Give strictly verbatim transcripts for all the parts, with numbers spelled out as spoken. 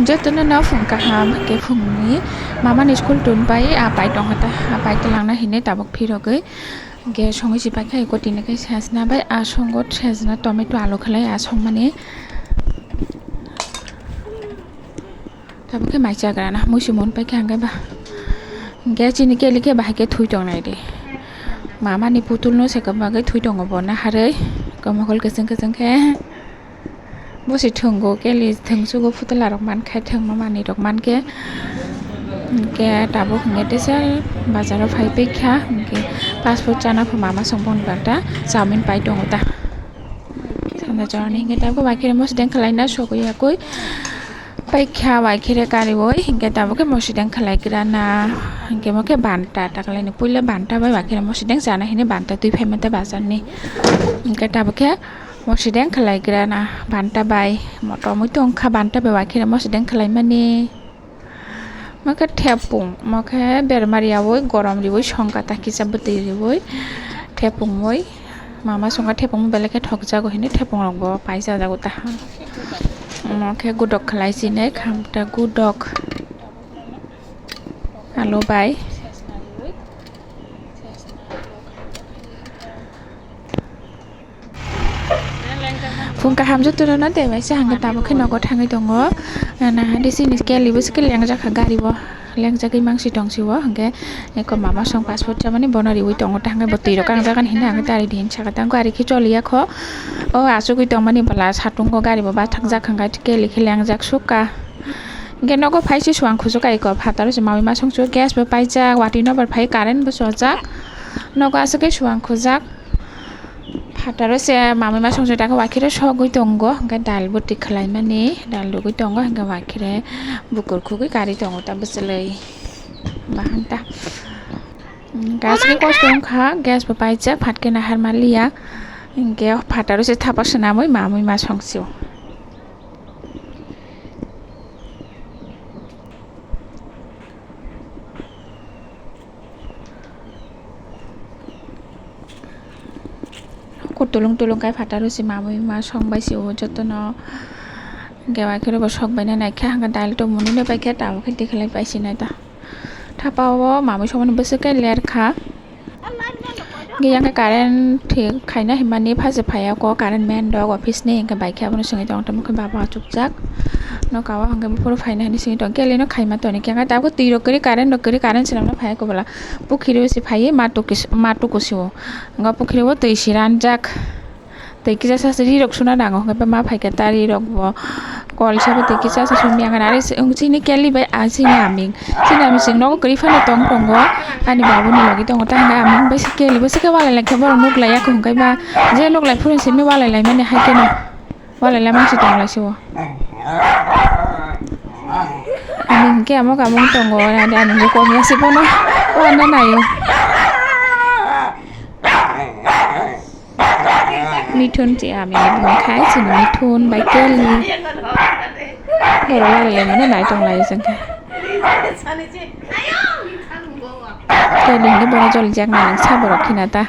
Jotono no phung kaham, hwnkhe phungni mama ni school tun pai, a pai tongkha ta, a pai twlangna hinwi tabuk phirogwi. Hwnkhe songwi si paikha, eko tini khe sesna bai, a songo sesna tomato alu khlai a songmani. Tabuk khe mai chagrana, muisu mon paikha hwnkhe ba. Hwnkhe chini keli khe bahai khe thui tongnai de. Mama ni putul no se kwbagwi thui tongo bo naharwi, komokol kwchwng kwchwng khe. Bo se thwngo, keli thwngsugo, putla rok mankhe, thwngma manwi rok mankhe. Hwnkhe tabuk hwnkhe teisa bazar o phai paikha, hwnkhe fast food chana pho mama song boni bagwi ta chowmin pai tongo ta. Sanda chowmin hwnkhe tabuk bai khe mosideng khlaina sogwi yakwi paikha, bai khe kariwi hwnkhe tabuk khe mosideng khlai grana, hwnkhe bo khe banta ta khlaini, puila banta bai bai khe mosideng chana hinwi banta twi phaima ta bazar ni, hwnkhe tabuk khe. Mosideng khlai grana banta bai, motomwi tongkha banta bai, wakhe mosideng khlaimani. Mokhe thepung, mokhe berma riyawi, gorom riwi, songkha ta kisa bwtwi riwi, thepungwi, mama songkha thepung belai khe thokjago hinwi thepung rokbo paijajago ta. Mokhe gudok khlai sinai khamta gudok. Alo bai. Phung kaham jotono no de bai se hwnkhe tabuk khe nogo thangwi tongo. Nahadi sini keli bo se khe lengjak kha gari bo. Lengjagwi mangsi tong sio hwnkhe eko mama song passport chamani bono riwi tongo ta hwnkhe bo twi rok kangjak ani hinwi hwnkhe tari di hinwi saka ta wngkha ari khe choliya kho. O achugwi tongmani bwla satungo gari bo bathakjak hwnkhe keli khe lengjak sukha. Hwnkhe nogo phai se suang khusuk ai kho phataro se mawi masong su gas bo paijak watwi nobar phai current bo chojak nogo aswk khe suang khujak. Phataro se mamui ma songchai tako, waikhe sogwi tongo, hwnkhe dal bwtwi khwlaimani, dal rwgwi tongo, hwnkhe waikhe bukur khugwi karwi tongo ta bwchwlwi. Bahanta. Gas khe kosto wngkha, gas bo paijak, phatkhe nahar manliya. Hwnkhe phataro se thapa swnamwi mamui ma songsio. Kutulung tulung kai phataro se mamui ma song bai se o jotono. Hwnkhe waikhe bo sok bai nai khe hwnkhe dal tongmani no bai khe tabuk khe tikhlai pai sinai ta. Thapa o mamui songmani bwswk khe ler kha. Hwnkhe yang khe current thik khaina hinmani phai se phai ya kho, current man rok office ni, hwnkhe bai khe abono swngwi tong tamo khe baba achukjak. Noka o hwnkhe buphuru phaina hinwi swngwi tong khe, elino khaima toni khe, hwnkhe tabukhe twi rok kwrwi, current rok kwrwi, current swnamna phai ya kho bwla. Pukhiri o se phaiwi ma tuku si-, ma tuku si o. Hwnkhe pukhiri o twi se ranjak. Tei kisa sa ri rok suna nango, hwnkhe ma phaikhe ta ri rok bo kol sabo tei kisa sa sumya ngan. Ari chini keli bai a chini aming, chini aming chwng nogo kwrwi phano tong tongo, ani babu ni logi tongo, ta hwnkhe aming bai se keli bo se khe walai lai khe borok nuk lai ya kho, hwnkhe ba je nuk lai phuru simi walai lai mani hai kheno walai lai mani se tong lai se o. Aming hwnkhe amo kamung tongo, ani aming bo kom ya se bono wana naio. Mithun se aming ni bumung khai, chini Mithun bai Kelly. Borok walai lai mano nai tong lai chwng khe. Kelly hwnkhe bono jolijak nang sa borok khina ta.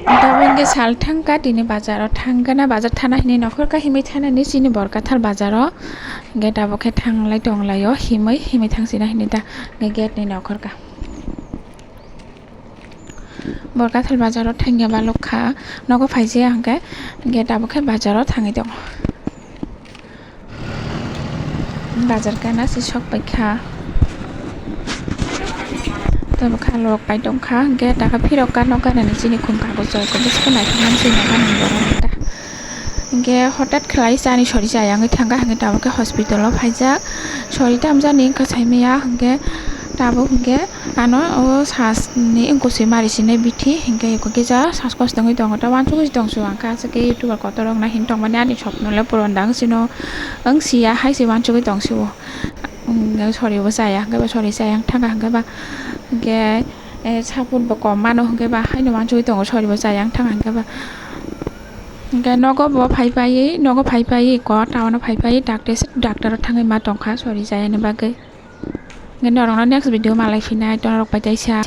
Tabuk hwnkhe sal thangkha tini bazaro thangkha na bazar thana hinwi nokhorkha himwi thanani chini Borkathal bazaro. Hwnkhe tabuk khe thanglai tonglaio himwi himwi thangsina hinwi ta hwnkhe gate ni nokhorkha. Borkathal bazaro thangya balok kha, nogo phaijaya hwnkhe gate abo khe bazaro thangwi tongo. Bazar gana se sok paikha, tei bwkha lok pai tongkha, gate aka phirok gana gana ni chini khum kagoz rok bwswk naithok mani chini gana ni borok ta. Hwnkhe hotat khlai chani sori chaya wngwi thangkha, hwnkhe tabuk khe hospital o phaijak, sori tamjani wngkha saimaya, hwnkhe tabuk hwnkhe ano o sas ni wngkha se mari sinai bithi, hwnkhe eko kisa sas kosto wngwi tongo, ta uansugwi tongsu ang khe aswk khe youtuber kotor rok nai hinwi tongmani ani sopno le puron da wng sino wng siya hai se uansugwi tongsu o, sori bo chaya hwnkhe ba sori chaya wng thangkha hwnkhe ba hwnkhe. Eh, support bo kom mano hwnkhe ba haino uansugwi tongo, sori bo chaya wng thangkha hwnkhe ba. Hwnkhe nogo bo phai paiwi, nogo phai paiwi ko town o phai paiwi doctor se, doctor o thangwi ma tongkha, sori chayani bagwi. Hwnkhe norokno next video malai phinai, norok bai teisa.